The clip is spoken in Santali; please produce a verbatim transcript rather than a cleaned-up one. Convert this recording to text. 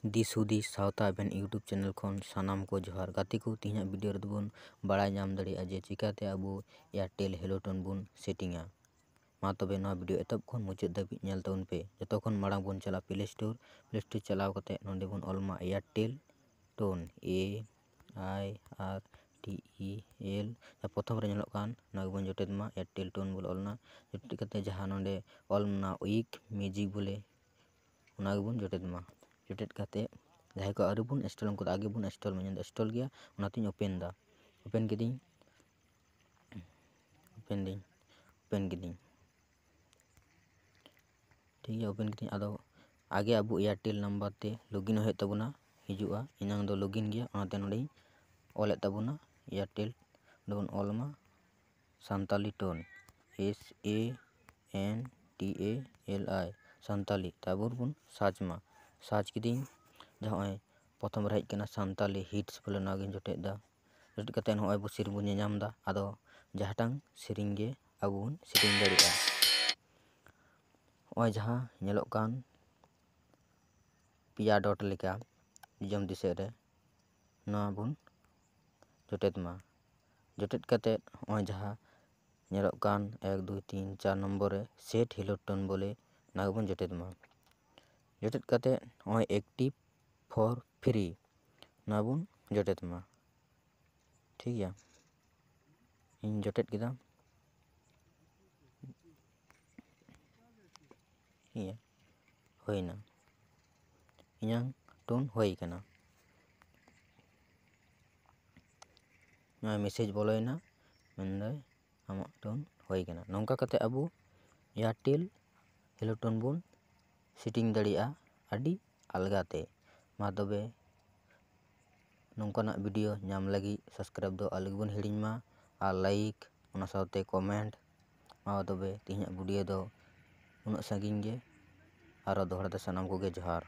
ᱫᱤᱥ ᱦᱩᱫᱤᱥ ᱥᱟᱶᱛᱟ ᱟᱵᱮᱱ YouTube ᱪᱮᱱᱮᱞ ᱠᱷᱚᱱ ᱥᱟᱱᱟᱢ ᱠᱚ ᱡᱚᱦᱟᱨ᱾ ᱜᱟᱛᱮ ᱠᱚ, ᱛᱮᱦᱮᱧᱟᱜ ᱵᱷᱤᱰᱤᱭᱳ ᱨᱮᱫᱚ ᱵᱚᱱ ᱵᱟᱲᱟᱭ ᱧᱟᱢ ᱫᱟᱲᱮᱭᱟᱜᱼᱟ ᱡᱮ ᱪᱤᱠᱟᱹᱛᱮ ᱟᱵᱚ ᱮᱭᱟᱨᱴᱮᱞ ᱦᱮᱞᱳ ᱴᱳᱱ ᱵᱚᱱ ᱥᱮᱴᱤᱝᱟ᱾ ᱢᱟ ᱛᱚᱵᱮ ᱱᱚᱣᱟ ᱵᱷᱤᱰᱤᱭᱳ ᱮᱛᱚᱦᱚᱵ ᱠᱷᱚᱱ ᱢᱩᱪᱟᱹᱫ ᱫᱷᱟᱹᱵᱤᱡ ᱧᱮᱞ ᱛᱟᱵᱚᱱ ᱯᱮ᱾ ᱡᱚᱛᱚ ᱠᱷᱚᱱ ᱢᱟᱲᱟᱝ ᱵᱚᱱ ᱪᱟᱞᱟᱜᱼᱟ ᱯᱞᱮ ᱥᱴᱳᱨ᱾ ᱯᱞᱮ ᱥᱴᱳᱨ ᱪᱟᱞᱟᱣ ᱠᱟᱛᱮ ᱱᱚᱸᱰᱮ ᱵᱚᱱ ᱚᱞ ᱢᱟ ᱮᱭᱟᱨᱴᱮᱞ ᱴᱳᱱ, ᱮ ᱟᱭ ᱟᱨ ᱴᱤ ᱤ ᱮᱞ᱾ ᱯᱨᱚᱛᱷᱚᱢ ᱨᱮ ᱧᱮᱞᱚᱜ ᱠᱟᱱ ᱱᱚᱣᱟ ᱜᱮᱵᱚᱱ ᱡᱚᱴᱮᱫ ᱢᱟ, ᱮᱭᱟᱨᱴᱮᱞ ᱴᱳᱱ ᱵᱚᱞᱮ ᱚᱞ ᱮᱱᱟ᱾ ᱡᱚᱴᱮᱫ ᱠᱟᱛᱮ ᱡᱟᱦᱟᱸ ᱱᱚᱸᱰᱮ ᱚᱞ ᱢᱮᱱᱟᱜᱼᱟ ᱩᱭᱤᱠ ᱢᱤᱭᱩᱡᱤᱠ ᱵᱚᱞᱮ, ᱚᱱᱟ ᱜᱮᱵᱚᱱ ᱡᱚᱴᱮᱫ ᱢᱟ᱾ ᱡᱚᱴᱮᱫ ᱠᱟᱛᱮ ᱡᱟᱦᱟᱸᱭ ᱠᱚ ᱟᱹᱣᱨᱤ ᱵᱚᱱ ᱤᱱᱥᱴᱚᱞ, ᱩᱱᱠᱩ ᱫᱚ ᱟᱜᱮ ᱵᱚᱱ ᱤᱱᱥᱴᱚᱞ ᱢᱟ᱾ ᱤᱧ ᱫᱚ ᱤᱱᱥᱴᱚᱞ ᱜᱮᱭᱟ, ᱚᱱᱟᱛᱤᱧ ᱳᱯᱮᱱ ᱮᱫᱟ᱾ ᱳᱯᱮᱱ ᱠᱤᱫᱤᱧ, ᱳᱯᱮᱱ ᱫᱤᱧ, ᱳᱯᱮᱱ ᱠᱤᱫᱤᱧ᱾ ᱴᱷᱤᱠ ᱜᱮᱭᱟ, ᱳᱯᱮᱱ ᱠᱤᱫᱤᱧ᱾ ᱟᱫᱚ ᱟᱜᱮ ᱟᱵᱚ ᱮᱭᱟᱨᱴᱮᱞ ᱱᱟᱢᱵᱟᱨ ᱛᱮ ᱞᱚᱜᱤᱱ ᱦᱩᱭᱩᱜ ᱛᱟᱵᱚᱱᱟ, ᱦᱤᱡᱩᱜᱼᱟ᱾ ᱤᱧᱟᱹᱝ ᱫᱚ ᱞᱚᱜᱤᱱ ᱜᱮᱭᱟ, ᱚᱱᱟᱛᱮ ᱱᱚᱸᱰᱮᱧ ᱚᱞᱮᱫ ᱛᱟᱵᱚᱱᱟ ᱮᱭᱟᱨᱴᱮᱞ᱾ ᱱᱚᱸᱰᱮ ᱵᱚᱱ ᱚᱞ ᱢᱟ Santali tone, S A N T A L I, Santali. ᱛᱟᱨᱯᱚᱨ ᱵᱚᱱ ᱥᱟᱨᱪ ᱢᱟ᱾ ᱥᱟᱨᱪ ᱠᱤᱫᱤᱧ, ᱡᱟᱦᱟᱸ ᱱᱚᱜᱼᱚᱭ ᱯᱨᱚᱛᱷᱚᱢ ᱨᱮ ᱦᱮᱡ ᱠᱟᱱᱟ ᱥᱟᱱᱛᱟᱞᱤ ᱦᱤᱴᱥ ᱵᱚᱞᱮ, ᱱᱚᱣᱟ ᱜᱤᱧ ᱡᱚᱴᱮᱫ ᱮᱫᱟ᱾ ᱡᱚᱴᱮᱫ ᱠᱟᱛᱮ ᱱᱚᱜᱼᱚᱭ ᱟᱵᱚ ᱥᱮᱨᱮᱧ ᱵᱚᱱ ᱧᱮᱧᱟᱢ ᱮᱫᱟ᱾ ᱟᱫᱚ ᱡᱟᱦᱟᱸᱴᱟᱝ ᱥᱮᱨᱮᱧ ᱜᱮ ᱟᱵᱚ ᱵᱚᱱ ᱥᱮᱨᱮᱧ ᱫᱟᱲᱮᱭᱟᱜᱼᱟ᱾ ᱱᱚᱜᱼᱚᱭ ᱡᱟᱦᱟᱸ ᱧᱮᱞᱚᱜ ᱠᱟᱱ ᱯᱮᱭᱟ ᱰᱚᱴ ᱞᱮᱠᱟ ᱡᱚᱡᱚᱢ ᱫᱤᱥᱟᱹ ᱨᱮ, ᱱᱚᱣᱟ ᱵᱚᱱ ᱡᱚᱴᱮᱫ ᱢᱟ᱾ ᱡᱚᱴᱮᱫ ᱠᱟᱛᱮ ᱱᱚᱜᱼᱚᱭ ᱡᱟᱦᱟᱸ ᱧᱮᱞᱚᱜ ᱠᱟᱱ ᱮᱠ, ᱫᱩᱭ, ᱛᱤᱱ, ᱪᱟᱨ ᱱᱚᱢᱵᱚᱨ ᱨᱮ ᱥᱮᱴ ᱦᱮᱞᱳ ᱴᱳᱱ ᱵᱚᱞᱮ, ᱚᱱᱟ ᱜᱮᱵᱚᱱ ᱡᱚᱴᱮᱫ ᱢᱟ᱾ ᱡᱚᱴᱮᱫ ᱠᱟᱛᱮ ᱱᱚᱜᱼᱚᱭ ᱮᱠᱴᱤᱵᱷ ᱯᱷᱚᱨ ᱯᱷᱨᱤ, ᱱᱚᱣᱟ ᱵᱚᱱ ᱡᱚᱴᱮᱫ ᱢᱟ᱾ ᱴᱷᱤᱠ ᱜᱮᱭᱟ, ᱤᱧ ᱡᱚᱴᱮᱫ ᱠᱮᱫᱟ᱾ ᱴᱷᱤᱠ ᱜᱮᱭᱟ, ᱦᱩᱭᱱᱟ, ᱤᱧᱟᱹᱝ ᱴᱳᱱ ᱦᱩᱭ ᱠᱟᱱᱟ᱾ ᱱᱚᱣᱟ ᱢᱮᱥᱮᱡᱽ ᱵᱚᱞᱚᱭᱮᱱᱟ, ᱢᱮᱱᱫᱟᱭ ᱟᱢᱟᱜ ᱴᱳᱱ ᱦᱩᱭ ᱠᱟᱱᱟ᱾ ᱱᱚᱝᱠᱟ ᱠᱟᱛᱮ ᱟᱵᱚ ᱮᱭᱟᱨᱴᱮᱞ ᱦᱮᱞᱳ ᱴᱳᱱ ᱵᱚᱱ ᱥᱮᱴᱤᱝ ᱫᱟᱲᱮᱭᱟᱜᱼᱟ ᱟᱹᱰᱤ ᱟᱞᱜᱟ ᱛᱮ᱾ ᱢᱟ ᱛᱚᱵᱮ, ᱱᱚᱝᱠᱟᱱᱟᱜ ᱵᱷᱤᱰᱤᱭᱳ ᱧᱟᱢ ᱞᱟᱹᱜᱤᱫ ᱥᱟᱵᱥᱠᱨᱟᱭᱤᱵ ᱫᱚ ᱟᱞᱚ ᱜᱮᱵᱚᱱ ᱦᱤᱲᱤᱧ ᱢᱟ, ᱟᱨ ᱞᱟᱭᱤᱠ, ᱚᱱᱟ ᱥᱟᱶᱛᱮ ᱠᱚᱢᱮᱱᱴ᱾ ᱢᱟ ᱛᱚᱵᱮ, ᱛᱮᱦᱮᱧᱟᱜ ᱵᱷᱤᱰᱤᱭᱳ ᱫᱚ ᱩᱱᱟᱹᱜ ᱥᱟᱺᱜᱤᱧ ᱜᱮ᱾ ᱟᱨᱚ ᱫᱚᱦᱲᱟ ᱛᱮ ᱥᱟᱱᱟᱢ ᱠᱚᱜᱮ ᱡᱚᱦᱟᱨ᱾